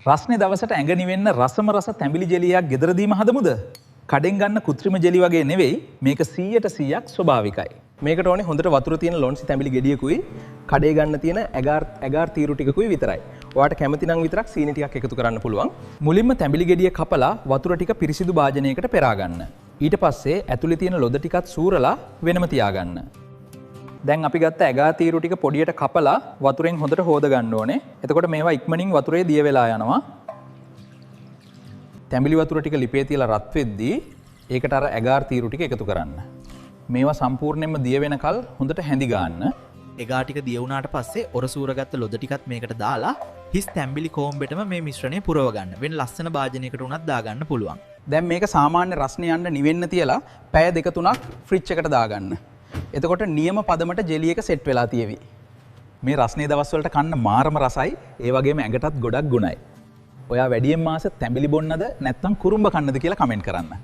රස්නේ දවසට ඇඟ නිවෙන්න රසම රස තැඹිලි ජෙලියක් ගෙදරදීම හදමුද? කඩෙන් ගන්න කෘත්‍රිම ජෙලි වගේ නෙවෙයි, මේක 100ට 100ක් ස්වභාවිකයි. මේකට ඕනේ හොඳට වතුර තියෙන ලොන්සි තැඹිලි ගෙඩියකුයි කඩේ ගන්න තියෙන ඇගාර් ඇගාර් තීරු ටිකකුයි විතරයි. ඔයාට කැමති නම් විතරක් සීනි ටිකක් එකතු කරන්න පුළුවන්. මුලින්ම තැඹිලි ගෙඩිය කපලා වතුර ටික පිරිසිදු භාජනයකට පෙරා ගන්න. ඊට පස්සේ ඇතුලේ තියෙන ලොද ටිකත් සූරලා වෙනම තියාගන්න. දැන් අපි ගත්ත ඇගා තීරු ටික පොඩියට කපලා වතුරෙන් හොඳට හොද ගන්න ඕනේ. එතකොට මේවා ඉක්මනින් වතුරේ දිය වෙලා යනවා. තැඹිලි වතුර ටික ලිපේ තියලා රත් වෙද්දී ඒකට අර ඇගාර් තීරු ටික එකතු කරන්න. මේවා සම්පූර්ණයෙන්ම දිය වෙනකල් හොඳට හැඳි ගන්න. එගා ටික දිය වුණාට පස්සේ ඔර සූරගත්ත ලොද ටිකත් මේකට දාලා හිස් තැඹිලි කෝම්බෙටම මේ මිශ්‍රණය පුරව ගන්න. වෙන ලස්සන භාජනයකට උනත් දාගන්න පුළුවන්. දැන් මේක සාමාන්‍ය රස්නේ යන්න නිවෙන්න තියලා පැය දෙක තුනක් ෆ්‍රිජ් එකට දාගන්න. එතකොට නියම පදමට ජෙලි එක සෙට් වෙලා තියෙවි. මේ රස්නේ දවස් වලට කන්න මාරම රසයි, ඒ වගේම ඇඟටත් ගොඩක් ගුණයි. ඔයා වැඩියෙන් මාස තැඹිලි බොන්නද නැත්නම් කුරුම්බ කන්නද කියලා කමෙන්ට් කරන්න.